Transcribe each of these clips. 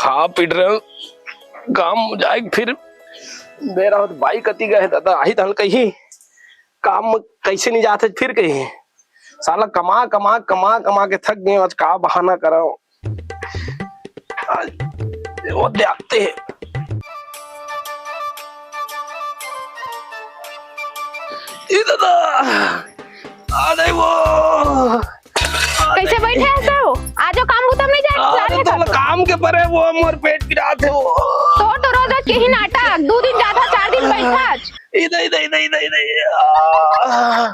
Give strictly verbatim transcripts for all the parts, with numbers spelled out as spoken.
आप पिट रहे हो, काम जाए फिर। बेरा होत बाई कति गए दादा, आही तहन कही काम में कैसे नहीं जाते फिर कही। साला कमा कमा कमा कमा के थक गए, आज का बहाना कराओ। आज वो दे आते हैं। ए दादा, आ नहीं वो। कैसे बैठे हैं तो? आजो काम बुता में नहीं जाए, अरे तो काम के परे वो मोर पेट पिरात है वो। तो, तो रोज रोज के ही नाटक, दो दिन जाता, चार दिन बैठा। इधर, इधर, इधर, इधर, इधर। आ,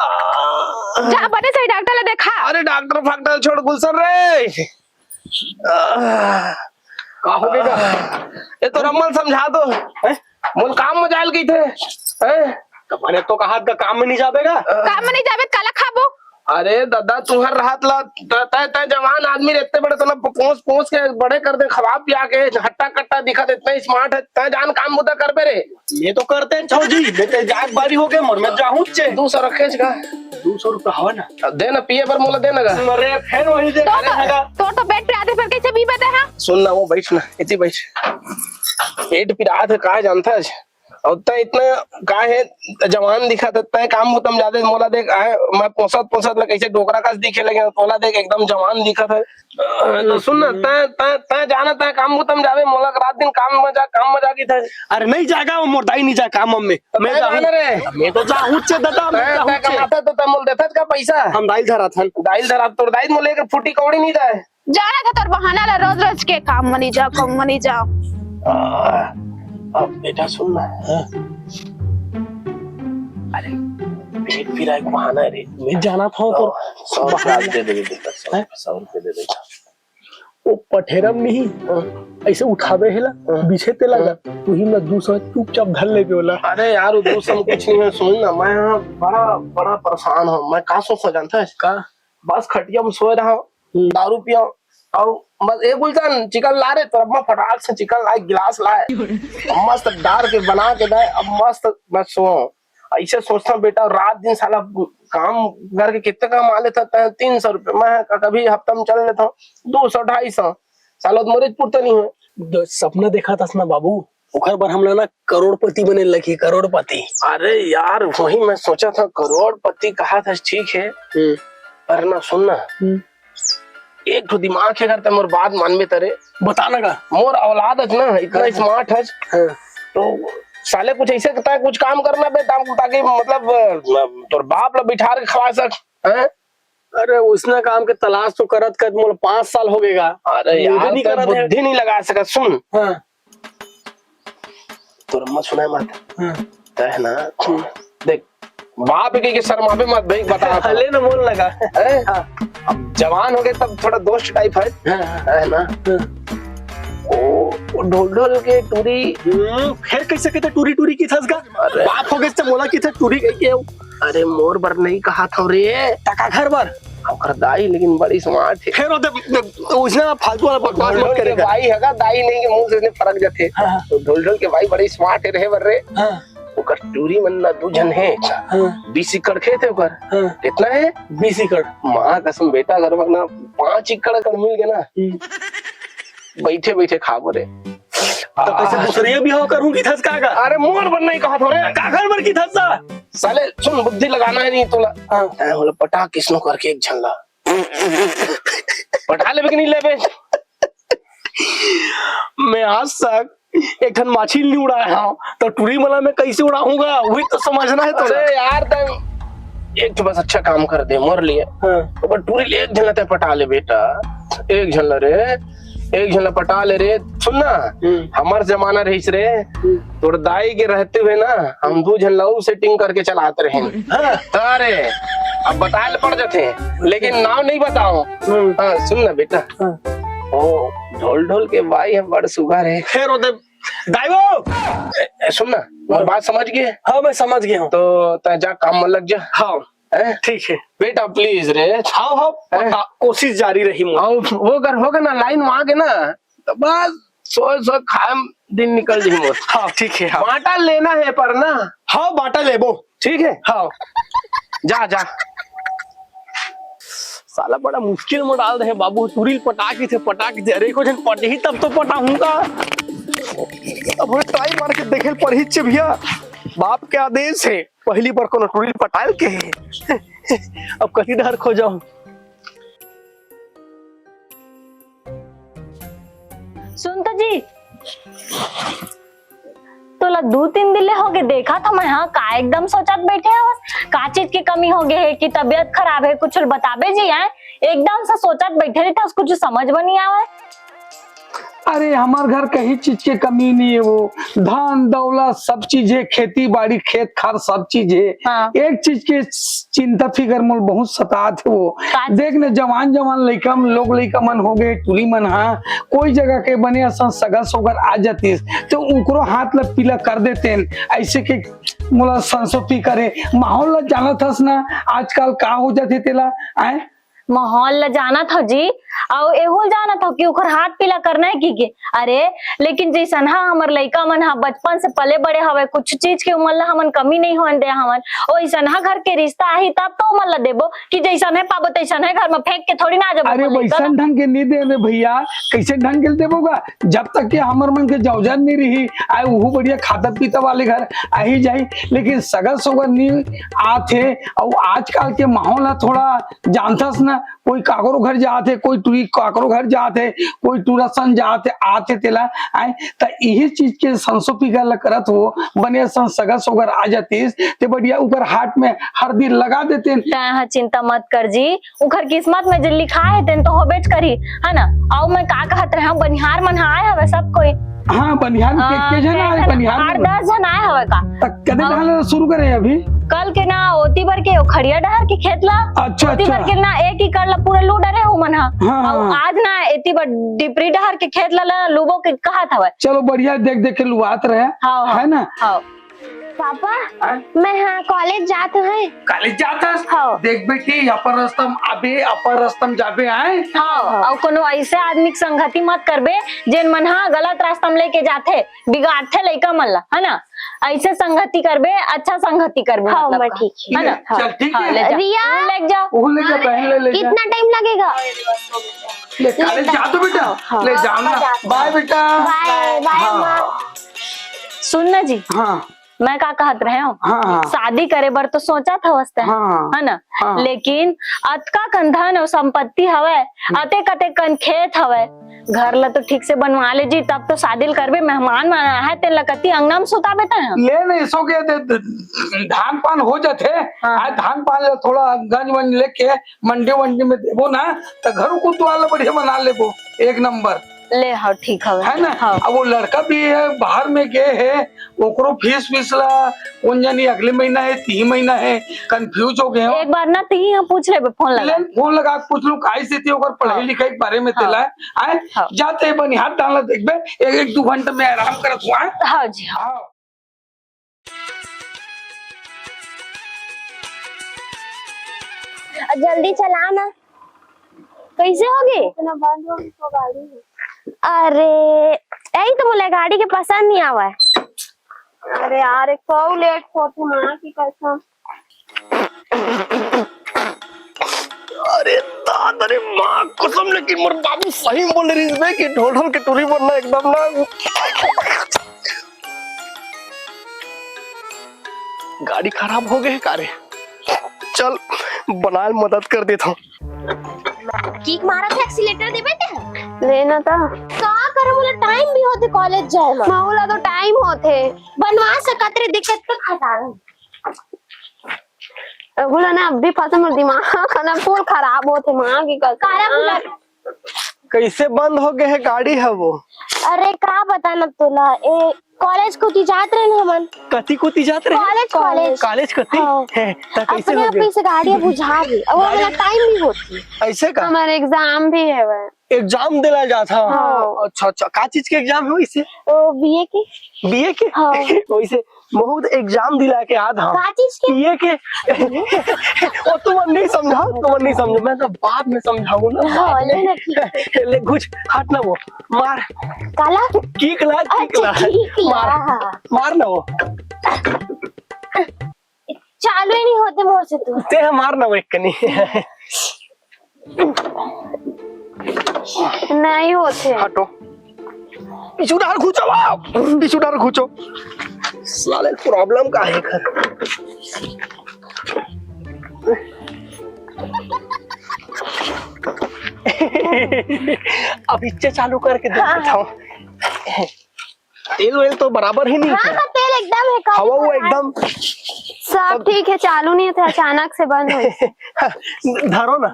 आ। जा, बने सही डॉक्टर ला देखा। अरे डॉक्टर फाक्टर छोड़ गुलशन रे। आ, का हो गया? ये तो रम्मल समझा दो। हैं? मोल काम में जाल की थे। हैं? तो मैंने तो कहा था काम में नहीं जाबेगा। काम में नहीं जाबे, काला खाबो। अरे दादा, तुहर राहत ला, त-, तय, तय जवान आदमी रहते बड़े, तो ना पोस, पोस के बड़े कर दे, खवा पिया के, हट्टा कट्टा दिखा दे, इतना स्मार्ट है, तय जान काम बुता कर बे रे। ये तो करते हैं छौजी, मैं ते जाग बारी हो गए, मोर में जाहूं चे। दो सौ रखे का? दो सौ रुपया हवा ना। अब दे ना, पिए बर मोला दे ना गा। अरे, फिर वही दे, तो, अरे, तो, ना गा। तो, तो पेट पे आते फिर कैसे पी पाते हैं? सुन ना, वो बैठ ना, इतनी बैठ। पेट पिरात है, का जानता है? और तय इतना का है, जवान दिखा था, तय काम बुता में जाते, मोला देख, आए, मैं पोसत, पोसत ला कैसे डोकरा का दिखे लगे, तोला देख, एकदम जवान दिखा था। अ, तो सुन ना, तय, तय, तय जाना, तय काम बुता में जावे, मोला रात दिन काम में जा, काम में जा की था। अरे नहीं जाएगा वो मोर दाई, नहीं जाए काम में। तो मैं तय जाहूं। जाना रे। मैं तो जाहूं चे दादा, मैं तय, जाहूं तय चे। कमाता तो तय मोल देता का पैसा? हम दाइल धरा थन। दाइल धरा, तोर दाइल मोले एक फुटी कौड़ी नहीं दे। जाना था तोर बहाना ला, रोज रोज के काम मनी जाओ, काम मनी जाओ। आ, अब बेटा सुन ना। हाँ। अरे, पेट पिराए के बहाना है रे। मैं जाना था तो सौ रुपया दे दे बेटा, सौ, हैं? सौ रुपया दे दे। वो पठेरम नहीं, हाँ। ऐसे उठावे है ला, हाँ। बिछे ते लगा, हाँ। तू ही ना दो सौ चुपचाप धर ले ओला। अरे यार, वो दो सौ में कुछ नहीं है, सुन ना, मैं यहाँ बड़ा, बड़ा परेशान हूँ। मैं का सोच जानता है? का? बस खटिया में सोए रहा, हम्म। दारू पिया, और बस एक गुलशन चिकन ला रे, तो अम्मा फटाक से चिकन लाए, गिलास लाए, मस्त डार के बना के दे, अब मस्त मैं सो। ऐसे सोचता बेटा, रात दिन साला काम करके कितने कमा लेता है? तीन सौ रुपये, मैं कभी हफ्ता में चल लेता हूँ दो सौ, ढाई सौ, साला तो मरीज पुरता नहीं है। द-, सपना देखा था ना बाबू, ओकर बर हमला ना करोड़पति बने लगी, करोड़पति। अरे यार, वही मैं सोचा था, करोड़पति कहा था, ठीक है, हम्म। पर ना सुन ना, हम्म। एक ठो दिमाग है, अगर ते मोर बात मानबे तरे। बता ना का? मोर औलाद है ना, इतना हाँ। स्मार्ट है। हाँ। तो साले कुछ ऐसे करता है, कुछ काम करना बे, ताकि मतलब, तोर बाप ला बिठा के खवा सक, हैं? अरे, उसने काम के तलाश तो करत करत मोला पाँच साल हो गएगा। अरे यार, नहीं तो करत है। बुद्धि नहीं लगा सका। सुन। हाँ। तोर अम्मा सुनाए मत। हाँ। तय है ना? हम्म। देख, बाप के, के शर्माबे मत भाई, बता तो। हले न मोल लगा। हैं? हाँ। अब जवान हो गए तब थोड़ा दोस्त टाइप है। हाँ, हाँ। है ना? हाँ। ओ, ओ ढोल ढोल के टूरी। हम्म, फिर कैसे कहते टूरी टूरी की थस का? अरे। बाप हो गए तो मोला की थस टूरी कह के। अरे मोर बर नहीं कहा था रे। टका घर बर। ओकर दाई लेकिन बड़ी स्मार्ट है। फिर ओदे, ओदे, उसने फालतू वाला बकवास मत करे कर। भाई हगा दाई नहीं के मुंह से इसने फरक जाते। हाँ, हाँ। तो ढोल ढोल के भाई बड़ी स्मार्ट है रहे बर रे। हाँ। ओकर टूरी मन ना दू झन है। हाँ। बीस एकड़ खेत है ओकर। हाँ। कितना है? बीस एकड़। माँ कसम बेटा, अगर वरना पाँच एकड़ अगर मिल गया ना, हम्म। बैठे बैठे खाबो रे। तो कैसे दूसरे बिहाव करूंगी थस का का? अरे मोर बर नहीं कहा था रे। काकर बर की थस सा? साले सुन, बुद्धि लगाना है नहीं तोला। हाँ। ए, बोले पटा किसनो करके एक झन ला। पटा लेबे कि नहीं लेबे? मैं आज तक एक ठन माछी नहीं उड़ाया हूँ, तो टूरी मला मैं कैसे उड़ाऊंगा, वही तो समझना है तो। अरे यार, तंग एक तो बस अच्छा काम कर दे मोर लिए। हाँ। तो बस टूरी ले एक झन ला तय पटा ले बेटा, एक झन ला रे, एक झन ला पटा ले रे। सुन ना, हम्म। हमार जमाना रहीस रे, हम्म। तोर दाई के रहते हुए ना, हम दू झन ला setting करके चलाते रहे। हाँ। अरे, अब बताए ले पड़ जाते हैं, लेकिन नाम नहीं बताओ। हम्म। हाँ, सुन ना बेटा। हाँ। ओ, ढोल ढोल के भाई हम बड़ सुघर है। फिर ओदे, दाई वो! ए, ए, सुन ना, मोर बात समझ गए? हाँ, मैं समझ गया हूँ। तो तय जा काम में लग जा। हाँ। हैं? ठीक है। बेटा, please रे। हाँ, हाँ, हैं? पक्का, कोशिश जारी रही मोर। और वो अगर होगा ना line में आगे ना, तो बस सोए सोए खाए में दिन निकल जाही मोर। हाँ, ठीक है, हाँ। बांटा लेना है पर ना। हाँ, बांटा लेबो। ठीक है? हाँ। जा, जा। साला बड़ा मुश्किल में डाल दे हे बाबू, टुरी ल पटा के थे, पटा के थे। अरे, एको झन पटही तब तो पटाहूँ का। अब थोड़ा ट्राई मार के देखे ल पड़ही चे भैया, बाप के आदेश हे, पहली बार कोनो टुरी ल पटाए ल के हे। अब कति डहर खोजहूँ। सुन तो जी, तोला दू तीन दिन ले होगे देखत हँव मैं, हाँ, का एकदम सोचत बइठे हवस? का चीज के कमी होगे हे कि तबीयत खराब हे? कुछ बताबे जी, आय एकदम से सोचत बइठे रहिथस, कुछ समझ में नइ आवय। अरे, हमर घर कहीं चीज के कमी नइ हे वो, धन दौलत सब चीज हे, खेती बाड़ी, खेत खार सब चीज हे। हाँ। एक चीज के चिंता फिकर मोला बहुत सतात हे वो। का चीज? देख न, जवान जवान लइका मन, लोग लइका मन होगे, टुरी मन, हाँ, कोई जगह के बने असन सगा सोगर आ जातिस, त उकरो हाथ ला पीला कर देतेन। अइसे के मोला संसो फिकर हे। माहौल ला जानत हस ना, आजकल का हो जाथे तेला, आय? माहौल ला जानत हव जी, अउ एहू ल जानत हव कि उखर हाथ पीला करना हे कि के? अरे, लेकिन जइसनहा हमर लइका मन ह बचपन से पले बड़े हवय, कुछ चीज के उमन ला हमन कमी नइ होन दे हवन, ओइसनहा घर के रिश्ता आही तब तो उमन ला देबो। कि जइसनहे पाबो तइसनहे घर म फेंक के थोड़ी ना आ जाबो अरे अपन लइका ला। वइसन ढंग के नइ दे रे भैया, कइसे ढंग के देबो गा? जब तक के हमर मन के जौजन नइ रही, आय उहू बढ़िया खाता पीता वाले घर आही जाही, लेकिन सगा सोगर नइ आथे। अउ आजकल के माहौल ह थोड़ा जानथस ना, कोई काकरो घर जात हे, कोई टुरी काकरो घर जात हे, कोई टूरा सन जात हे, आत हे तेला, आय, त इही चीज के संसो फिकर ल करत हो, बने असन सगा सोगर आ जातिस, ते बढ़िया उकर हाथ में हरदी लगा देतेन। तैं ह चिंता मत कर जी, उखर किस्मत में जे लिखा हे, तेन तो होबेच करही, है ना? अउ मैं का कहत रहेंव, बनिहार मन ह आय हवय सब कोई। हाँ, बनिहार के, हाँ, के झन आय, बनिहार आठ दस झन आय हवय का? त कदे अउ डहर ले शुरू करे अभी? कल के ना, ओती बर के, ओ खड़िया डहर के खेत ला। अच्छा, ओती अच्छा। बर के ना, एक एकड़ ला पूरा लू डरे हे उमन ह। हाँ, अउ हाँ। आज ना, एती बर डिपरी डहर के खेत ला, ला लूबो के कहत हवय। चलो बढ़िया, देख देख के लुआत रहे, हाँ, हाँ, है ना? हाँ। पापा, हाँ? मैं हाँ कॉलेज जात हूँ। कॉलेज जात हस? हाँ। देख बेटी, अपन रस्ता म आबे, अपन रस्ता म जाबे, आय? हाँ, हाँ। अउ कोनो अइसे आदमी के संगति मत करबे, जेन मन ह गलत रस्ता म लेके जाथे। बिगाड़थे लइका मन ला, है ना? अइसे संगति करबे, अच्छा संगति करबे, हाँ, मतलब मैं का, ठीक है। है ना? चल, ठीक हाँ, है। ले जा। रिया। उहू ले जा। उहू ले जा, बहन ले, ले जा। कितना टाइम लगेगा? ले, कॉलेज जा तो बेटा, हाँ। ले जाओ ना। हाँ, जा। बाय बेटा। बाय, बाय हाँ। माँ। सुन ना जी, हाँ। मैं का कहत रहेंव, हाँ, हाँ। शादी करे बर तो सोचत हवस तैं, हाँ। है ना? हाँ। लेकिन अतका कन धन अउ संपत्ति हवय, हम्म। अतेक अतेक कन खेत हवय, घर ला तो ठीक से बनवा ले जी, तब तो शादी ल करबे। मेहमान मन आए हे, तेन ला कति अंगना म सुताबे तैं ह? ले नहीं, सो के दे, दे, धान पान हो जाथे। हाँ। आज धान पान ला थोड़ा गंज वंज लेके मंडी वंडी में देबो ना, त घरो कोतवाल ला बढ़िया बना लेबो, एक नंबर। ले, हाँ, ठीक हवे। है ना? हाँ। अब वो लड़का भी है, बाहर में गए है, ओकरो फीस वीस ला कोन जानी अगले महीना हे, तिही महीना हे, confuse हो गए हो। एक बार ना तिही हम पूछ लेबे, फोन लगा। ले, फोन लगा के पूछ लूं, काहे से थी ओकर पढ़ाई हाँ। लिखाई के बारे में हाँ। तेला, आए? हाँ। जाते बनिहार डालना देखबे, एक, एक दो घंटे में आराम करत हुआ। हाँ जी, हाँ। हाँ। जल्दी चला ना। कइसे होगे? इतना बंद होगे तो गाड़ी है। अरे, यही तो बोले, गाड़ी के पसंद नहीं आवा है। अरे यार, एक सौ लेट होती माँ की कसम। अरे दादा रे माँ कसम, लेकिन मोर बाबू सही बोले रहिस बे कि ढोल ढोल के टूरी बनना एकदम ना। गाड़ी खराब हो गए हे का रे? चल, बनाए ल मदद कर देत हूँ। किक मारत हे, एक्सीलेटर देबे ते? लेना था। का करे, मोला टाइम भी होथे कॉलेज जाए ला। महू ला तो टाइम होथे। बनवा सकत रे, दिक्कत तो खटा। अबुला ना, अभी फंसे मोर दिमाग ना, फुल खराब होथे, माँ की कसम। काला फुला। कइसे बंद हो गए हे गाड़ी ह वो? अरे का बताना तोला, ए कॉलेज कोती जात रहेन हमन। कती कोती जात रहेन? College, college. कॉलेज कोती? हाँ। हे, त कइसे अपने हो आप गए? कइसे गाड़ी बुझा गे, अउ हमला टाइम भी होती। अइसे का? हमर एग्जाम भी हे वह। एग्जाम देला जात हव? हाँ। अच्छा, अच्छा, का चीज के एग्जाम हे वइसे? ओ, बीए के। बीए के? हाँ। वइसे बहुत एग्जाम दिला के आत हव। का चीज के? ये के? ओ, तुमन नहीं समझाओ, तुमन नहीं समझो, मैं तो बाद में समझाऊँ ना, हाँ, बाद में। ले ना, ठीक है। ले, घुस, हट ना वो, मार। काला? किक ला, किक अच्छा, ला। किक ला। मार, मार ना वो। चालू ही नहीं होते मोर से तो। ते मार ना वो एक कनी। नहीं होत हे। हटो। पीछू डार घुचो, बाप। पीछू डार घुचो। साले problem का हे घर? अब इच्चे चालू करके देख हाँ। तेल वेल तो बराबर ही नहीं हाँ, है। हाँ, तेल एकदम है, कम हवा वो है। एकदम सब ठीक है, चालू नहीं था, अचानक से बंद हो। धरो ना।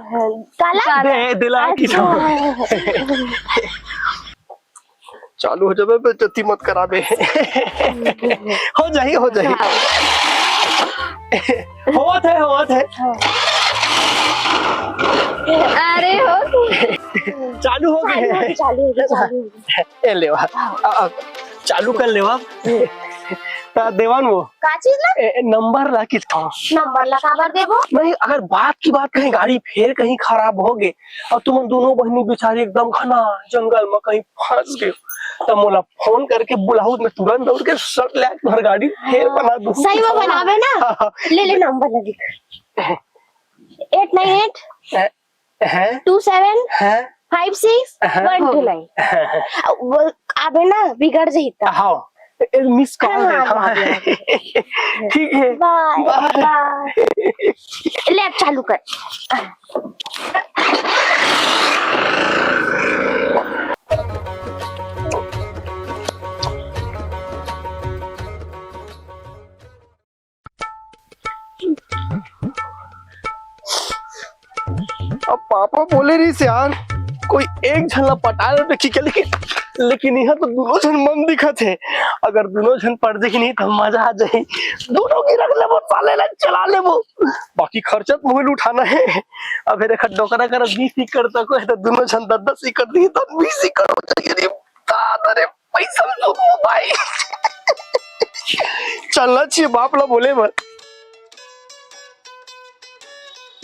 काला? दे, दिला की अच्छा। चालू हो जाबे, बेइज्जती मत कराबे। हो जाही, हो जाही। हाँ। होवत हे, होवत हे। अरे हो गई। चालू हो गए। चालू हो गई, चालू हो गई, चालू हो गई। ए लेवा, आ, आ, चालू कर लेवा। ता देवान वो। का चीज ला? ए, ए, नंबर ला किस का? नंबर ला काबर देबो? नहीं, अगर बात की बात कहीं गाड़ी फेर कहीं खराब हो गए और तुम दोनों बहनी बेचारी एकदम घना जंगल में कहीं फंस गए, तब मोला फोन करके बुलाहू, मैं तुरंत दौड़ के सट ले तुम्हार गाड़ी फेर हाँ। बना दूँ। सही में बनाबे ना? हाँ, हाँ। ले ले नंबर ला लिख। Eight nine eight। ए, हैं? Two seven हैं? Five six one two nine। हैं? वो आबे ना, बिगड़ जाही त। हाँ, ए, miss call हाँ, दे, हाँ, हाँ। हाँ, हाँ। ठीक है। Bye, bye। Bye। ले, अब चालू कर। अब पापा बोले रहिस यार, कोई एक झन ला पटा ले बेटी के, लेकिन, लेकिन यहाँ तो दोनों झन मन दिखत हे। अगर दोनों झन पट जाही नहीं तो मजा आ जाही। दोनों की रख लेबो, साले ला चला लेबो, बाकी खर्चा तो मुझे उठाना है। अब देखा डोकरा कर बीस एकड़ तक है तो दोनों झन दस दस एकड़ दी तो बीस एकड़ हो जाएगी। अरे दादा रे, पैसा में तो भाई। चलना चाहिए बाप ला बोले बर।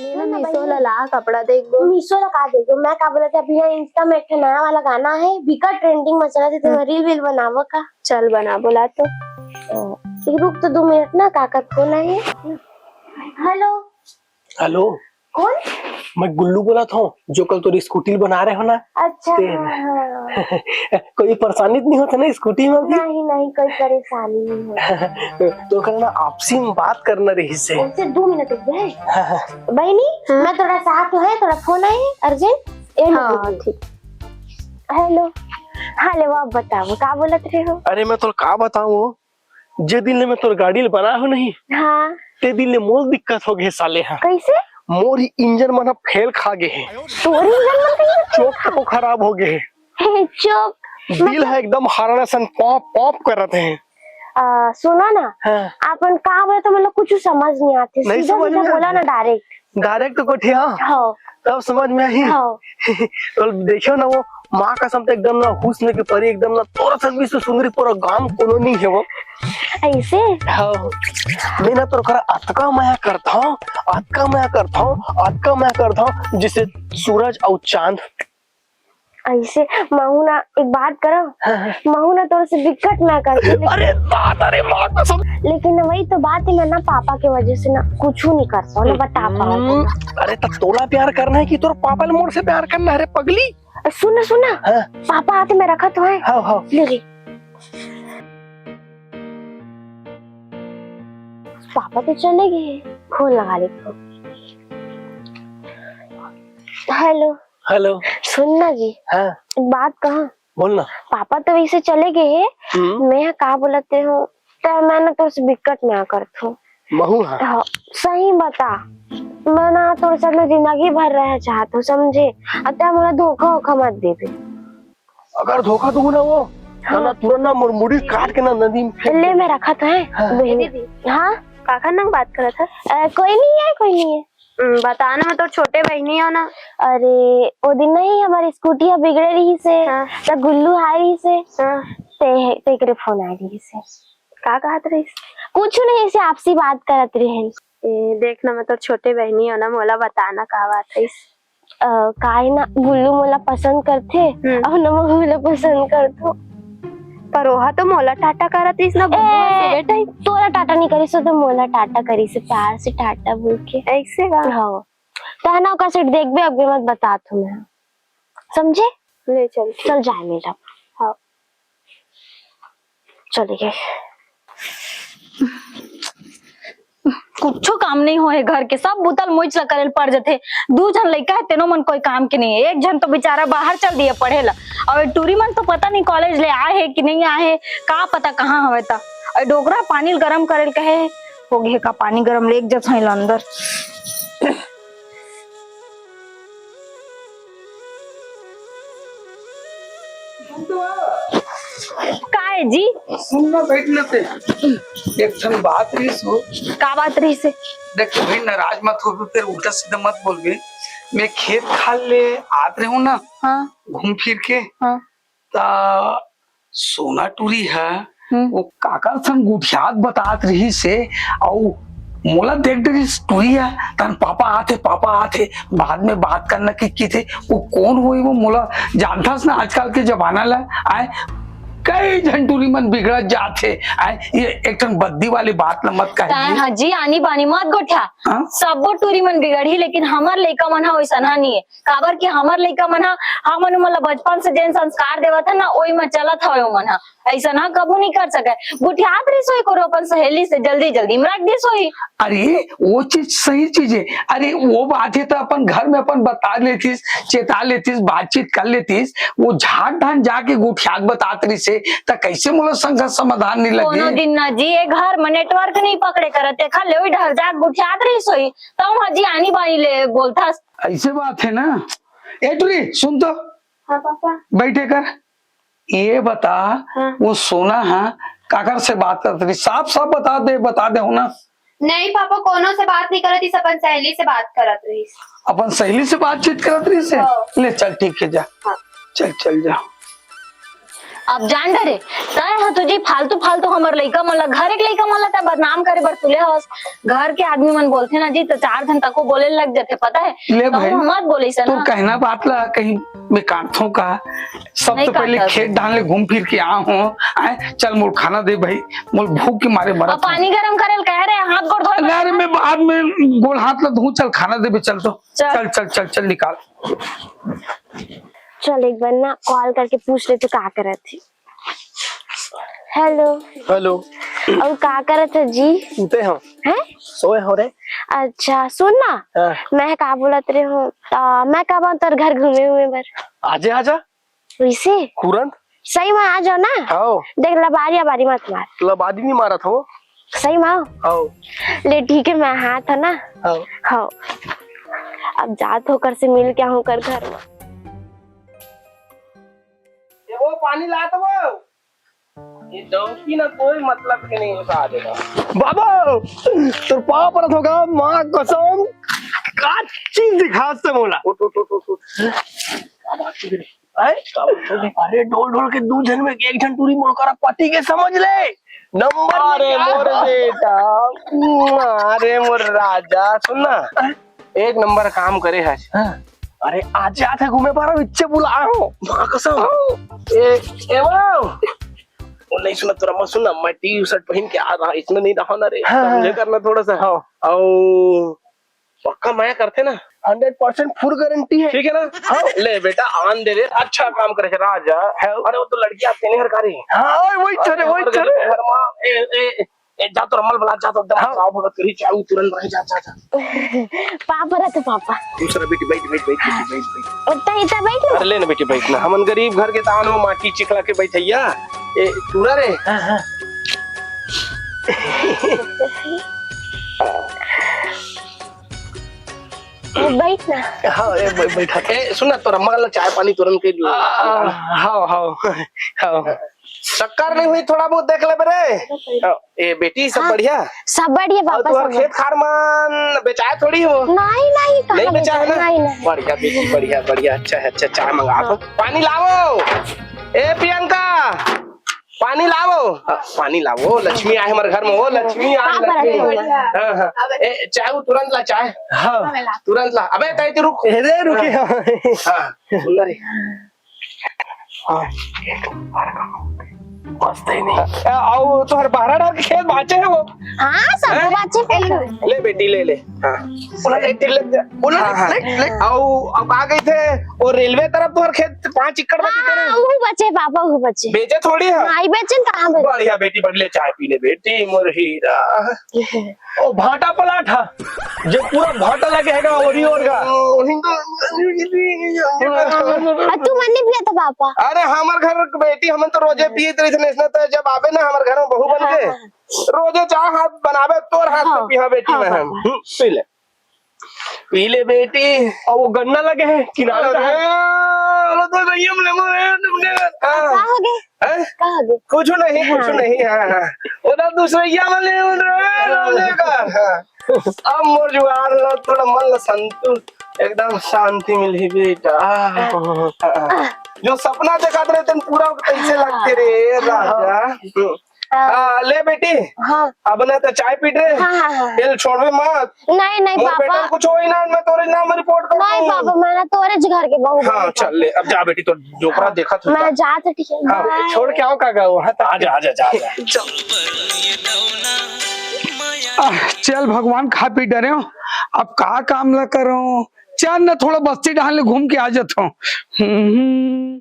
ले ना, मीशो ला, ला, कपड़ा देखबो। मीशो ला का देखबो? मैं का बोलत हे, अभी यहाँ Insta में एक ठो नया वाला गाना है, बिकट trending में चलत हे, तो हाँ। Reel वील बनाबो का? चल बनाबो ला तो। ए, रुक तो दो मिनट ना, काका फोन आए। Hello। Hello। कौन? मैं गुल्लू बोलत हूँ, जो कल तोर स्कूटी बना रहे हो ना। अच्छा, ते हाँ, हाँ। कोई परेशानी तो नहीं होता ना स्कूटी में अभी? नहीं, नहीं, कोई परेशानी नहीं होता। तो कल ना आपसी में बात करना रहिस हे। अच्छा, दो मिनट रुक जाए। हाँ, हाँ। बहनी, हाँ। मैं थोड़ा साथ है, थोड़ा फोन आए, urgent। ए लो हाँ, दीदी। ठीक। Hello। हाँ, ले वो आप बताओ, का बोलत रहे हो? अरे, मैं तोला का बताऊँ, जे दिन ले मैं तोर गाड़ी ल बनाए हो नहीं, हाँ। ते दिन ले मोर दिक्कत हो गए साले हा। कैसे? मोर ही इंजन मन ह फेल खा गए हे। तोर इंजन मन कहीं चोक तो खराब हो गए हे। हे, चोक। दिल मतलब ह एकदम हरण असन पॉप पॉप करत हे। आ, सुना ना, हाँ। आपन का बोले तो मतलब कुछ समझ नहीं आते। नहीं सीधा समझ सीधा में बोला आते। ना direct। Direct कोठी, हाँ? हाँ। तब समझ में आही। हाँ। तो देखियो ना, वो माँ कसम तो एकदम ना हुस्न के परी, एकदम ना तोर असन भी सुंदरी पूरा गांव कोनो नहीं है वो। ऐसे? हाँ। मैं ना तोर करा अतका मया करता हूँ, अतका मया करता हूँ, अतका मया करता हूँ, जैसे सूरज और चांद। ऐसे महू ना एक बात करो, हाँ, हाँ। महू ना तोर से बिकट ना करती, लेकिन अरे बात, अरे माँ कसम। लेकिन वही तो बात है, मैं ना पापा के वजह से ना कुछ नहीं कर पाऊँ, ना बता पाऊँ। हम्म, अरे तब तोला प्यार करना है कि तोर पापा ने मोर से प्यार करना है रे पगली? सुन ना, सुन ना। हाँ। पापा आते, मैं रखा तो है। हाँ, हाँ। ले ले। पापा तो चले गए, फोन लगा ले। Hello। Hello। सुन ना जी। हाँ। एक बात कहा। बोल ना। पापा तो वैसे चले गए हैं। हम्म। मैं का बोलते हूँ, तो मैं ना तोर से बिकट ना करत हूँ। महू हाँ। हाँ, सही बता। मैं ना तोर साथ में जिंदगी भर रह चाहत हूँ, समझे? अब ते मोला धोखा वोखा मत देबे। अगर धोखा दूँ ना वो, तो हाँ। ना तुरंत ना मोर मुड़ी काट के ना नदी में फेंक ले, दे। मैं रखा तो है। हाँ। बहनी। दीदी। हाँ? काकर नंग बात करत है? अ, कोई नहीं है, कोई नहीं है। हम्म, बता ना, मैं तोर छोटे बहनी हो ना। अरे, ओ दिन नहीं हमारी स्कूटी ह बिगड़े रहिस हे, हाँ। त गुल्लू आए रहिस हे, हाँ। ते, तेकरे फोन आए रहिस हे। का कहत रहिस? कुछ नहीं, ऐसे आपसी बात करत रहिन। ए, देख ना, मैं तोर छोटे बहनी हो ना, मोला बता ना का बात है। अ, का है ना, गुल्लू मोला पसंद करथे, हम्म। अउ ना महू मोला पसंद करथो। पर ओहा तो मोला टाटा करत रहिस ना, गुल्लू ए, से बेटा ही। तोला टाटा नहीं करिस, तो मोला टाटा करिस, प्यार से टाटा बोल के। ऐसे का? हाँ। तहना ओकर सेठ देखबे, अब मत बतात हूँ मैं, समझे? ले चल, ठीक। चल जाए मेरा। हाँ। चलिए। कुछो काम नहीं होए घर के, सब बुतल मोइच ला करेल पड़ जथे। दू झन लइका है, तेनो मन कोई काम के नहीं है। एक झन तो बेचारा बाहर चल दिए पढ़े ला, और टूरी मन तो पता नहीं कॉलेज ले आए है कि नहीं आए है, का पता कहाँ हवे ता। और डोकरा पानी गरम करेल कहे, हो गए का पानी गरम, ले जथई ला अंदर। काय जी? सुन ना, बैठ ना ते। एक ठन बात रहिस हो। का बात रहिस हे? देख भाई, नाराज मत हो, फिर उल्टा सीधा मत बोलबे। मैं खेत खार ले आत रहूं ना, हाँ। घूम फिर के, हाँ। ता सोना टूरी ह, हम्म। वो काकर संग गुठियात बतात रहिस हे, अउ मोला देख डरिस टूरी ह, तहन पापा आथे, पापा आथे, बाद में बात करना कि, कि थे, वो कौन होई वो मोला जानथस ना आजकल के जमाना ला, आय, कई झन टूरी मन बिगड़त जात हे, आय, ये एक ठन बद्दी वाली बात ला मत कह। तैं ह जी आनी बानी मत गोठिया, हाँ? सब्बो टूरी मन बिगड़ही, लेकिन हमर लइका मन ह वैसन ह नहीं है। काबर कि हमर लइका मन ह, हमन ओमन ल बचपन से जेन संस्कार देवत हन ना, ओई म चलत हवे ओमन ह। अइसन ह कभू नइ कर सकय। गोठियात रहिस होही कोनो अपन सहेली से, जल्दी-जल्दी म रख दिस होही। अरे, वो चीज सही चीज हे। अरे, वो बात हे त अपन घर में अपन बता लेतिस, चेता लेतिस, बातचीत कर लेतिस। वो झाट धान जाके गोठियात बतात रहिस हे, त कइसे मोला संघर्ष समाधान नइ लगे? कोनो दिन ना जी, ये घर म network नइ पकड़े करत, तेखर ले ओई डहर जाके गोठियात रहिस होही। तहूं ह जी आनी बानी ले बोलथस। अइसे बात हे ना। ए टूरी, सुन तो। हाँ पापा। बैठे कर। ये बता, हाँ। वो सोना ह काकर से बात करत रहिस? साफ साफ बता दे, बता दे हो ना। नहीं पापा, कोनो से बात नइ करत रहिस, अपन सहेली से बात करत रहिस। अपन सहेली से बातचीत करत रहिस हे? हाँ। ले चल, ठीक हे, जा। हाँ। चल, चल जा। अब जान डरे, तैं ह तो जी फालतू फालतू हमर लइका मन ला, घर के लइका मन ला तैं बदनाम करे बर तुले हवस। घर के आदमी मन बोलथे ना जी, त चार झन तको बोले लग जथे, पता हे? ले तहूं भाई, ह मत बोले अइसन तोर ना। कहना बात ला कहीं मैं काटथों का? सबसे पहले खेत धान ले घूम फिर के आ हों, आय, चल मोर खाना दे भाई, मोर भूख के मारे मरत हों। पानी गरम करे ल कहे रहे, हाथ गोड़ धोए। अरे मैं बाद में गोड़ हाथ ला धोहूं, चल खाना देबे, चल तो। चल। चल, चल, चल, चल, निकाल। चल, एक बार ना call करके पूछ ले, तू का करत हे। Hello। Hello। अउ का करत हे जी? सुते हों। हैं? सोए हों रे। अच्छा, सुन ना। हाँ। मैं का बोलत रहे हों, त मैं का बोलत तोर घर घूमे, घूमे बर। आजे आजा। वैसे? तुरंत। सही में आ जाओ ना। हाँ। देख, लबारी अबारी मत मार। लबारी नहीं मारत हों। सही में आओ। हाँ। ले ठीक हे, मैं हाथ है ना। हाँ। हाँ। अब जात हों ओकर से मिल के हों ओकर घर में। ए वो पानी लात वो। ये डौकी ना कोई मतलब के नहीं होता आगे का। बाबा, तोर पाँव परत हों गा, माँ कसम, का चीज दिखास ते मोला। उठ, उठ, उठ, उठ, उठ। का बात है? आय? का बात है? अरे, डोल डोल के दू झन में एक झन टूरी मोर करा पटी के समझ ले। नंबर में अरे, क्या? मोर बेटा, अरे, मोर राजा, सुन ना। आय? एक नंबर काम करे हस। हाँ। अरे, आज जात हे घूमे बर, इच्चे बुलाए हों। माँ कसम। हाँ। ए, ए, वो। वो नहीं सुना तोर अम्मा, सुन ना, मैं T-shirt पहिन के आ रहा, इसमें नहीं रहा ना रे, हाँ, समझे हाँ। करना थोड़ा सा। हाँ। अउ पक्का मया करथे ना? Hundred percent full guarantee हे। ठीक हे ना? हाँ। ले बेटा, आन दे रे, अच्छा काम करे हे राजा। हाँ। अरे वो तो लड़की आप तेने हर कारी। हाँ, वही चले, वही चले। घर मा, ए, ए, ए, जा तो रमल बला, जा तो एकदम हाँ। गाँव भगत करी, चाय तुरंत बना, जा, जा, जा। पापा रहते, पापा। दूसरा बेटी, बैठ, बैठ, बैठ, बैठ, बैठ, बैठ। उतना इतना बैठ लो। अरे ले ना बेटी, बैठ ना। हमन गरीब घर के तान हो, माटी चिखला के बैठैया। ए, टूरा रे। हाँ, हाँ। बैठ ना। हाँ, ए, बै-, बैठा। ए, सुन ना, तोर अम्मा ला चाय पानी तुरंत के आ, हाँ, हाँ, हाँ। शक्कर नहीं हुई, थोड़ा बहुत देख ले बे रे। ए बेटी, सब हाँ, बढ़िया? सब बढ़िया, और पापा, तुम्हार सब खेत बढ़िया। खार मन बेचाए थोड़ी हो? नहीं, नहीं, कहाँ नहीं बेचा है ना? नहीं, नहीं। बढ़िया बेटी, बढ़िया, बढ़िया, अच्छा है, अच्छा, चाय मंगा दो। हाँ। पानी लावो। ए प्रियंका, पानी लावो। हाँ, पानी लावो, लक्ष्मी आए हमारे घर में, हो लक्ष्मी आए, पापा लक्ष्मी। रहते हैं। हाँ, हाँ। ए, चाय वो तुरंत ला, चाय। हाँ। तुरंत ला। अबे, ताई, तू रुक। ए, रे, रुके हाँ। हाँ। हाँ, सुन रे। हाँ, एक बार का मस्त ही नहीं। अ, अउ तोहर बहरा डहर के खेत बाचे हे वो? हाँ, सब हैं? बाचे हे। ले बेटी, ले, ले। हाँ। बोला, ले, ले, ले, बोला, हाँ, हाँ। ले, ले। अउ, अउ का कहिथे, वो रेलवे तरफ तोहर खेत पाँच एकड़ में हाँ, देते रहे? वो बचे पापा, वो बचे। बेचे थोड़ी है? नहीं बेचे, कहाँ बेचे? बढ़िया बेटी, बढ़ ले, चाय पी ले बेटी, मोर हीरा। ओ, भाटा प्लाट हा, जे पूरा भाटा लगे हेगा, ओरी ओर का। वही तो। अउ तू मन नहीं पिया था पापा? अरे, हमर घर के बेटी, हमन तो रोजे पियत रहिस, इसने तो जब आवे ना हमर घर में बहू बन के, हाँ, हाँ। रोजे चाय हाथ बनावे, तोर हाथ से हाँ, पिया बेटी हाँ, में हम। पापा। हम्म, पी ले। पी ले बेटी। अउ वो गन्ना लगे हे किनारे का। अरे, वो तो सही हम लेमो रे, तुमने। हाँ। का हो गए? हैं? का हो गए? कुछ नहीं, कुछ हाँ। नहीं, हाँ, हाँ। वो तो दूसरे ये वाले उन रहे, हाँ। हमने कहा, हाँ। अब मोर जुआर ला थोड़ा मन ला संतुष्ट, एकदम शांति मिली बेटा। हाँ, हाँ। जो सपना देखत रहे तेन पूरा कैसे लगते रे राजा। हाँ। हाँ, ले बेटी। हाँ। अब ना तो चाय पीट रे। हाँ, हाँ, हाँ। तेल छोड़बे मत। नहीं, नहीं, मोर पापा। बेटा कुछ होई ना, मैं तोरे नाम रिपोर्ट कर नहीं, दूँ। पापा, मैं ना तोरे घर के बहू हाँ, बन चल ले, अब जा बेटी, तो डोकरा हाँ, देखा तू मैं जा। जात, ठीक है, हाँ, बाय। छोड़ के आओ काका, वहाँ तक। आजा, आजा, जा, जा। चल। आह, चल भगवान, खा पी डरे हो, अब का काम ला करो, चल ना थोड़ा बस्ती डहान ले घूम के आ जाता हूँ। हम्म।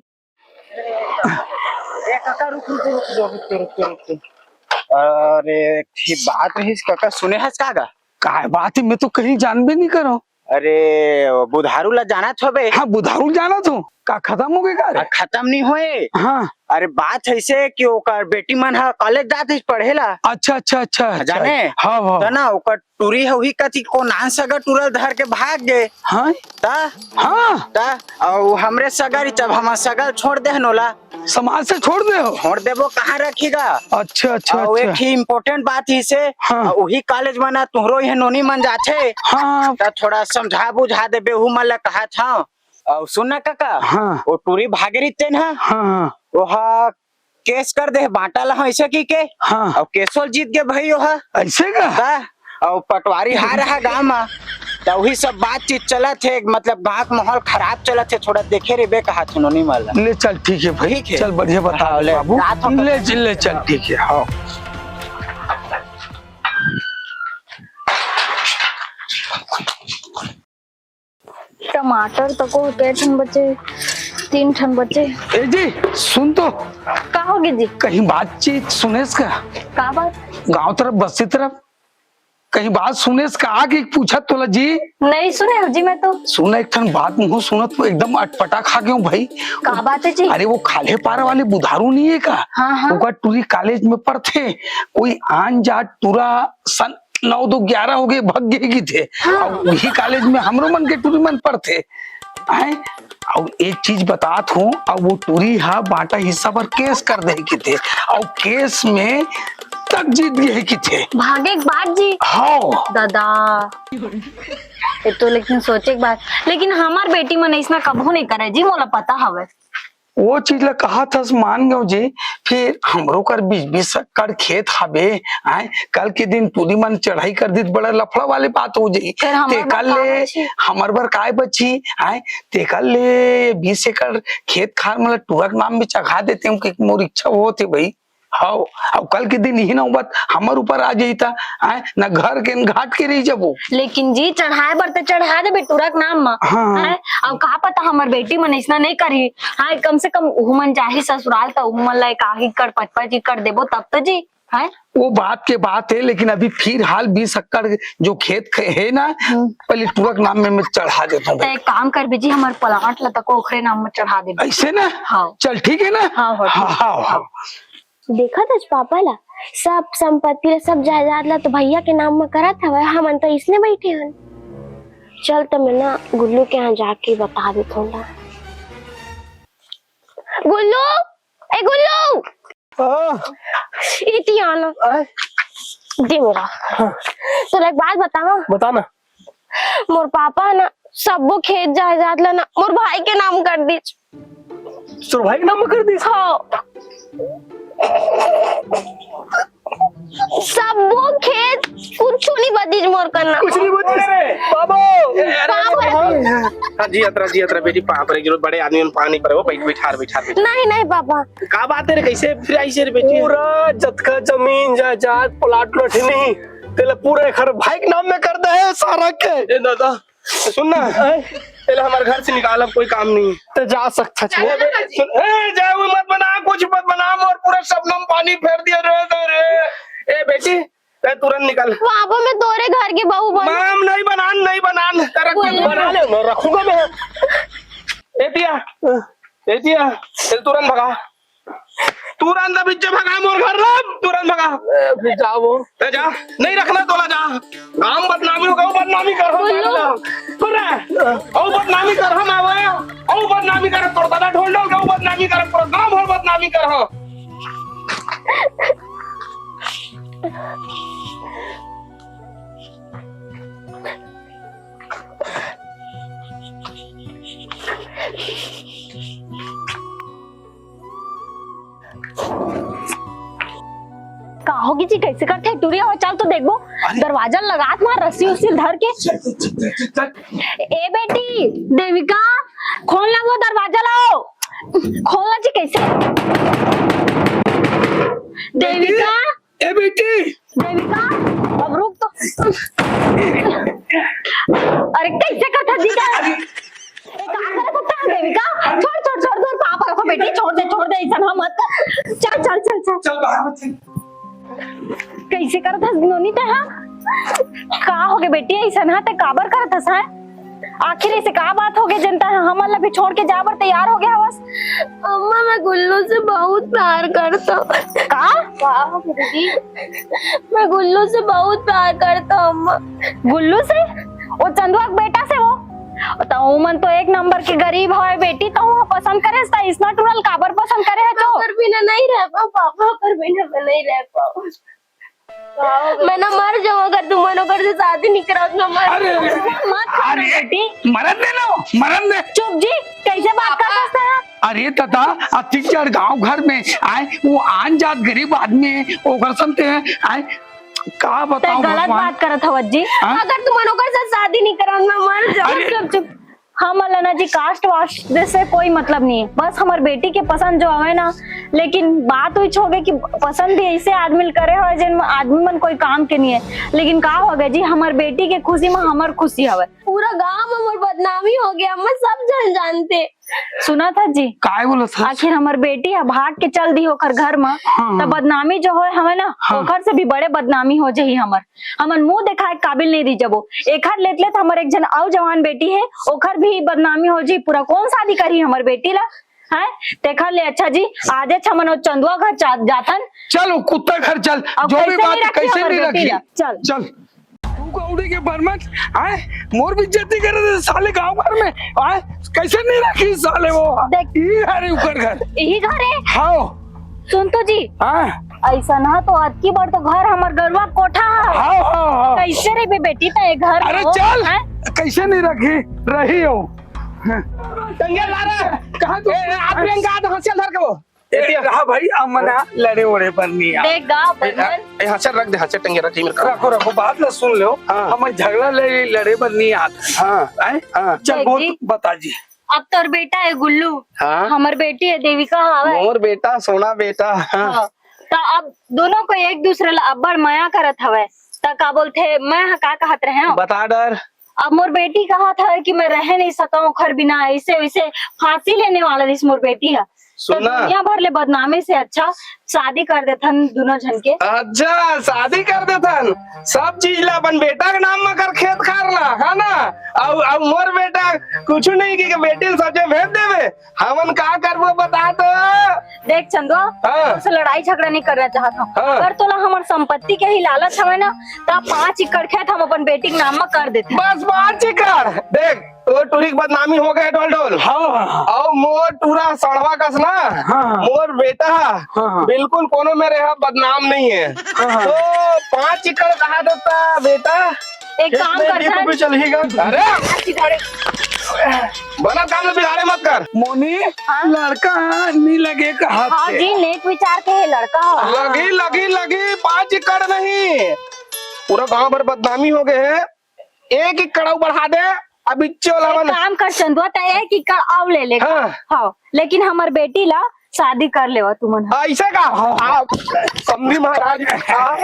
ए काका, रुक, रुक, रुक, रुक, रुक, रुक, रुक। अरे, एक बात रहिस काका, सुने हस का गा? काय बात है, मैं तो कहीं जानबे नहीं करो। अरे, बुधारू ला जानत होबे? हाँ, बुधारू जानत हो। का खत्म हो गए का रे? आ, खत्म नहीं होए। हाँ। अरे, बात ऐसे कि ओकर बेटी मन हा कॉलेज जात है पढ़े ला। अच्छा, अच्छा, अच्छा, अच्छा। जाने? हाँ, हाँ। तो ना, ओकर टूरी ह उही कति को नान सगर टूरल धर के भाग गे। हाँ? ता? हाँ। ता? अउ हमरे सगर ही, जब हमर सगर छोड़ दे हन ओला। समाज से छोड़ दे हो? छोड़ देबो, कहाँ रखी गा? अच्छा, अच्छा, अउ एक अच्छा। ही important बात ही से, हाँ। अउ उही कॉलेज में ना तुहरो इहे नोनी मन जाथे। हाँ। ता थोड़ा समझा बुझा देबे, उहू मन ला कहत हँव। अउ सुन ना काका, हाँ। वो टूरी भागे रहिस तेन ह, हाँ, हाँ। ओहा केस कर दे बांटा ला, हाँ, ऐसे की के। हाँ। अउ केसो ल जीत गे भाई ओहा। ऐसे का? ता, अउ पटवारी हार रहा गाँव में। त उही सब बातचीत चलत हे, मतलब गाँव के माहौल खराब चलत हे, थोड़ा देखे रहिबे कहत हँव नोनी मन ला। ले चल, ठीक है भाई। ठीक है। चल, बढ़िया बता हाँ, दे ले, बाबू। रात हो ले, गया। ले चल, ठीक है, हाँ। टमाटर तको के ठन बचे, तीन ठन बचे। ए जी, सुन तो। का होगे जी? कहीं बातचीत सुनेस का? का बात? गांव तरफ, बस्ती तरफ कहीं बात सुनेस का? आके पूछत तोला जी। नहीं सुने हो जी मैं तो। सुन, एक ठन बात मुँह सुनत तो एकदम अटपटा खा गयो भाई। का बात है जी? अरे वो खाल्हे पारा वाले बुधारू नहीं है का? हाँ, हाँ। ओकर टूरी कॉलेज में पढ़थे, कोई आन जात टूरा सन नौ दो ग्यारह हो गए, भग गए की थे। हाँ। अउ उही कॉलेज में हमरो मन के टूरी मन पढ़थे। हैं? अउ एक चीज बतात हँव, अउ वो टूरी हा बांटा हिस्सा पर केस कर दे की थे, अउ केस में तक जीत गए की थे। भागे के बाद जी। हाँ। दादा, ये तो लेकिन सोचे के बात, लेकिन हमार बेटी मन ऐसना कभू नहीं करे जी, मोला पता हवे। वो चीज ला कहा थस, मान गयो जी, फिर हमरो कर बीस बीस एकड़ खेत हवे, आय, कल के दिन टूरी मन चढ़ाई कर दी त बड़ा लफड़ा वाली बात हो जाई। फिर हमर तेकर बर का ले बची? हमर बर काय बची, आय, तेकर ले बीस एकड़ खेत खार मन ला टूरा के नाम में चढ़ा देते हँव, कि मोर इच्छा होत हे भाई। हव, अउ कल के दिन इही नौबत हमर ऊपर आ जाई त, आय, न घर के, न घाट के रह जाबो। लेकिन जी, चढ़ाए बर त चढ़ा देबे टूरा के नाम म। हाँ। आय, अउ का पता हमर बेटी मन अइसना नहीं करही। आय, कम से कम उहू मन जाही ससुराल त उहू मन ला एक आही कर पचपच कर देबो तब तो जी। आय? वो बात के बात है, लेकिन अभी फिलहाल बीस एकड़ जो खेत खे-, है ना, हम्म। पहले टूरा के नाम में मैं चढ़ा देता हूँ। त एक काम करबे जी, हमर प्लाट ला तको ओखरे नाम में चढ़ा देबे। ऐसे ना? हाँ। चल, ठीक है ना? हाँ, हाँ, हाँ, ठीक। हाँ, हाँ। हाँ। देखत हस पापा ला, सब संपत्ति ला, सब जायदाद ला तो भैया के नाम म करत हवय, हमन तो इसने बैठे हन। चल त मैं ना गुल्लू के यहाँ जाके बता देथन ला। गुल्लू, ए गुल्लू, हाँ। इति आना। आय। दे मेरा। हाँ। तोला एक बात बतावा। बता ना। मोर पापा ना सबो खेत जायदाद ला ना मोर भाई के नाम कर दीस। तोर भाई के नाम में कर दीस? हाँ। सबो खेत कुछ नहीं बचिस मोर कन्ना। कुछ नहीं बचिस। अरे! बाबू! ए, अरे, बाबू! हाँ, हाँ, जियत रह, जियत रह बेटी, पाँव परे गिरो, बड़े आदमी मन पाँव नहीं परे हो, बैठ, बैठार, बैठार, बैठार। नहीं, नहीं पापा। का बात है रे, कैसे फिर आइसे रे बेटी? पूरा जतका जमीन जायदाद, प्लाट उलाट हे नहीं, तेला पूरा एखर भाई के नाम में कर दे हे सारा के। ए दादा, सुन ना, तेला हमर घर से निकाल, अब कोई काम नहीं। तो जा सकत हस। ए, बे, सुन, ए, जाए हुए मत बना, कुछ मत बना, मोर पूरा सपना में पानी फेर दिया रे, रे। ए बेटी, तैं तुरंत निकल। बाबू, मैं तोरे घर के बहू बन माम नहीं बनान, नहीं बनान, तेरा बोले। बना ले, मैं रखूंगा मैं। ए दिया, ए दिया, चल तुरंत भगा। तुरंत अभी जे भगा मोर घर ला, तुरंत भगा। ए, फिर जाओ। ए, जा, नहीं रखना तोला, जा। नाम बदनामी हो गया, बदनामी कर हो, बोलो। सुन रहा है? ओ बदनामी कर हम आवे, ओ बदनामी कर तोर दादा ढोल ढोल के, ओ बदनामी कर तोर गांव भर बदनामी कर हो। का होगे जी, कैसे करथे टुरी हो? चल तो देखबो, अरे। दरवाजा लगात मार रस्सी उस्सी धर के। चल, चल, चल, चल, चल, चल। ए बेटी, देविका, खोल ना वो दरवाजा लाओ, खोल ना जी, कैसे? देविका, ए बेटी! देविका, अब रुक तो। अरे, कैसे करथा जी का? ए, का करत हस देविका? छोड़, छोड़, छोड़, छोड़, पापा रखो बेटी, छोड़ दे, छोड़ दे, ऐसा ना मत। चल, चल, चल, चल। चल, बाहर मत चल। कैसे करत हस नोनी ते, हाँ? का होगे बेटी, ऐसा ना ते काबर करत हस, हाँ? आखिर ऐसे का बात होगे, जनता हमन ला भी छोड़ के जाए बर तैयार होगे हवस? अम्मा, मैं गुल्लू से बहुत प्यार करता हूँ। का? का हो दीदी? मैं गुल्लू से बहुत प्यार करता हूँ, अम्मा। गुल्लू से? वो चंदुआ के बेटा से वो? त उमन तो एक नंबर के गरीब हवय बेटी, तहूँ ह पसंद करे हस, त इसना टूरा ल काबर पसंद करे हस तो? ओकर बिना नहीं रह पाऊँ पापा, ओकर बिना मैं नहीं रह पाऊँ। मैं ना मर जाऊँ अगर तुमन ओकर से शादी नहीं कराओ, मैं मर अरे, अरे, अरे, मत करो अरे, बेटी। मरन दे ना, मरन दे। चुप जी, कैसे बात करत हस? अरे दादा, अतिक जड़ गांव घर में आए, वो आन जात गरीब आदमी है, ओकर संग ते आए, का ते बताओ गलत भगवान। बात करत हवस जी। हाँ? अगर तुमन ओकर से शादी नहीं कराओ, मैं मर जाऊँ। अरे। चुप, चुप। हमन ला ना जी caste वास्ट से कोई मतलब नहीं है, बस हमर बेटी के पसंद जो हवे ना। लेकिन बात उइच होगे कि पसंद भी ऐसे आदमी ल करे हवे जेन आदमी मन कोई काम के नहीं है। लेकिन का होगे जी, हमर बेटी के खुशी में हमर खुशी हवे। पूरा गांव में मोर बदनामी होगे, मैं सब जन जानथे। सुनत हस जी? काय बोलत हस? आखिर हमर बेटी ह भाग के चल दी ओकर घर म, हाँ, त हाँ। बदनामी जो होय हवे ना, हाँ। ओकर से भी बड़े बदनामी हो जाही हमर। हमन मुंह देखाए के काबिल नहीं रहि जबो। एखर लेत लेत हमर एक झन अउ जवान बेटी हे, ओखर भी बदनामी हो जी। पूरा कौन शादी करही हमर बेटी ला? हैं? तेखर ले अच्छा जी, आजेच हमन ओ चंदुआ घर जा-, जाथन। चल, ओ कुत्ता घर चल। अब जो भी कैसे बात नहीं है, रखी कैसे हमर नहीं बेटी रखी? ला? चल। चल। तू कौड़ी के बर्मन, आए? मोर बेइज्जती करे दे साले गांव घर में, आए? कैसे नहीं रखी साले वो? देख। ई हरे ऊपर घर। यही घर है? हाँ। सुन तो जी। हाँ। ऐसा ना तो अतकी बड़ तो घर हमर गरुआ कोठा है। हाँ, हाँ, हाँ। कैसे रे बे बेटी ते घर अरे में हो? चल। हैं? कैसे नहीं रखी? रही हो। टंगे ला रे। कहाँ तू? ए, ए, आप प्रियंका, आ तो हंसिया धर के वो। ए, रहा भाई, अब मना लड़े ओड़े पर नहीं आ। देख गा, ए, बर्मन। ए, हंसिया रख दे, हंसिया टंगे रख, ये मेरे रखो, रखो, बात ला सुन लो। हाँ। हम झगड़ा ले लड़े पर नहीं आता। हाँ। हैं? हाँ। चल देख बोल, जी। बता जी। अब तोर बेटा है गुल्लू, हाँ। हमर बेटी है देविका, हाँ भाई। मोर बेटा, सोना बेटा, हाँ। हाँ। तो अब दोनों को एक दूसरे ला अब्बड़ मया करत हवय। त का बोलथे, मैं ह का कहत रहे हूँ? बता डर। अब मोर बेटी कहत हवय कि मैं रह नहीं सकूं ओखर बिना, ऐसे वैसे फांसी लेने वाला रिस मोर बेटी है। तो सुना। दुनिया भर ले बदनामी से अच्छा शादी कर देथन दोनों झन के। अच्छा, शादी कर देथन, सब चीज ला अपन बेटा के नाम में कर, खेत खार ला, है ना? अब, अब मोर बेटा कुछ नहीं कि बेटी ला सब चीज भेज देवे, हमन का करबो बता तो। देख चंदुआ, हाँ। तोसे लड़ाई झगड़ा नहीं करना चाहत हूँ। हाँ। अगर तोला हमर संपत्ति के ही लालच हवे ना, त पाँच एकड़ खेत हम अपन बेटी के नाम में कर देते। बस पाँच एकड़? देख, तो टुरी के बदनामी हो गए ढोल ढोल। हाँ, हाँ, हाँ। और मोर टूरा सड़वा कस ना, हाँ, हाँ। मोर बेटा, हाँ, हाँ। बिल्कुल कोनो मेरे यहाँ बदनाम नहीं है। हाँ, हाँ। तो पाँच एकड़ कहा देता बेटा? एक काम करता है। चल ही गा। अरे पाँच एकड़। बना काम में बिगाड़े मत कर। मोनी, हाँ? लड़का नी लगे का हाथ हाँ से। जी, नेक विचार के है लड़का हो। लगी, लगी, लगी, पाँच एकड़ नहीं, पूरा गांव भर बदनामी हो गए है। एक एकड़ अउ बढ़ा दे, अभी चल एक हवन। काम कर चंदुआ, तै एक एकड़ अउ ले ले। हाँ। हाँ, लेकिन हमर बेटी ला शादी कर लेवा तुमन ह। ऐसे का? हाँ। आप समधी महाराज। हाँ।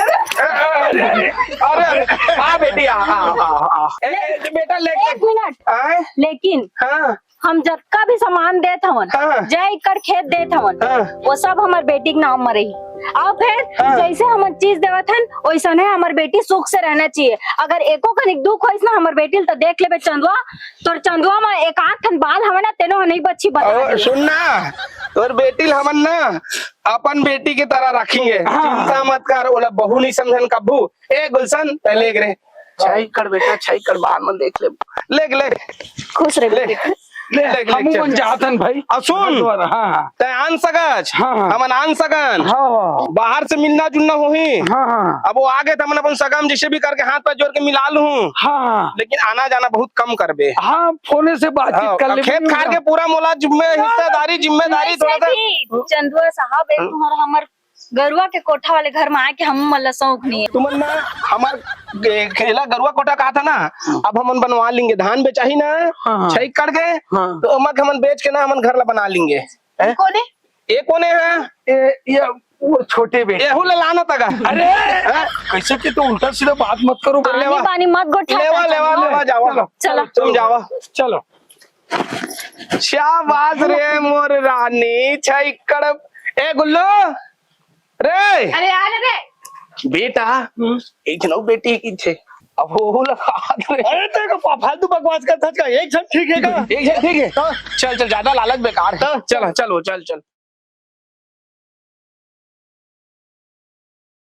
अरे, अरे, आ बेटी, आ, आ, आ, आ। ए, ए, बेटा, ले। एक मिनट। आए? लेकिन हाँ। हम जतका भी सामान देत हवन, हाँ। जय एकड़ खेत देत हवन, हाँ। वो सब हमर बेटी के नाम म रही। अउ फिर हाँ। जैसे हमन चीज देवत हन, वैसने हमर बेटी सुख से रहना चाहिए। अगर एको कनिक दुख होइस ना हमर बेटी ल, त देख लेबे चंदुआ, तोर चंदुआ म एक आध ठन बाल हवे ना, तेनो ह नहीं बची, बता अउ दे। सुन ना, तोर बेटी ल हमन ना अपन बेटी के तरह रखेंगे। हाँ। चिंता मत कर, ओला बहू नहीं समझन कभू। ए गुलशन, तै लेग रे। छह एकड़ बेटा, छह एकड़ बाल मन देख ले। लेग, लेग। खुश रह ले। बेटी। ले, ले, ले, हमू चल, मन चल। जात हन भाई। आ, सुन। हाँ, हाँ। तै आन सकच। हाँ, हाँ। हमन आन सकन। हाँ, हाँ। बाहर से मिलना जुलना होही। हाँ, हाँ। अब वो आगे त हमन अपन सगा म जैसे भी करके हाथ पैर जोड़ के मिला लूँ। हाँ, हाँ। लेकिन आना जाना बहुत कम करबे। हाँ, फोने से बातचीत हाँ, कर अब लेबे। खेत खार के पूरा मोला जिम्मे-, हिस्सेदारी, जिम्मेदारी वैसे थोड़ा सा। भी चंदुआ साहब, एक हाँ। तुम्हारा हमर गरुआ के कोठा वाले घर में आके हम मन ला शौक नहीं है। तुमन ना हमार गे-, खेला गरुआ कोठा कहा था ना, अब हमन बनवा लेंगे। धान बेचाही ना, हाँ, हाँ। छह एकड़ के, हाँ। तो ओमा के हमन बेच के ना हमन घर ला बना लेंगे। हैं? कोने? ये कोने है? ये, ये वो छोटे बेटे। एहू ला लाना तगा। अरे, हैं? कैसे कि तो उल्टा सीधा बात मत करो। पानी लेवा। पानी मत गोठा लेवा, लेवा, लेवा, जावा। चलो। चलो। तुम जावा। चलो। शाबाश रे मोर रानी, छह एकड़। ए गुल्लू, रे। अरे आ रे। बेटा, हम्म। एक जनऊ बेटी की छे। अब वो लगा दे। अरे तेरे को फा-, फालतू बकवास करता था, एक जन ठीक है का? एक जन ठीक है। हाँ। चल, चल, ज्यादा लालच बेकार है। हाँ। चल, चल, वो, चल, चल।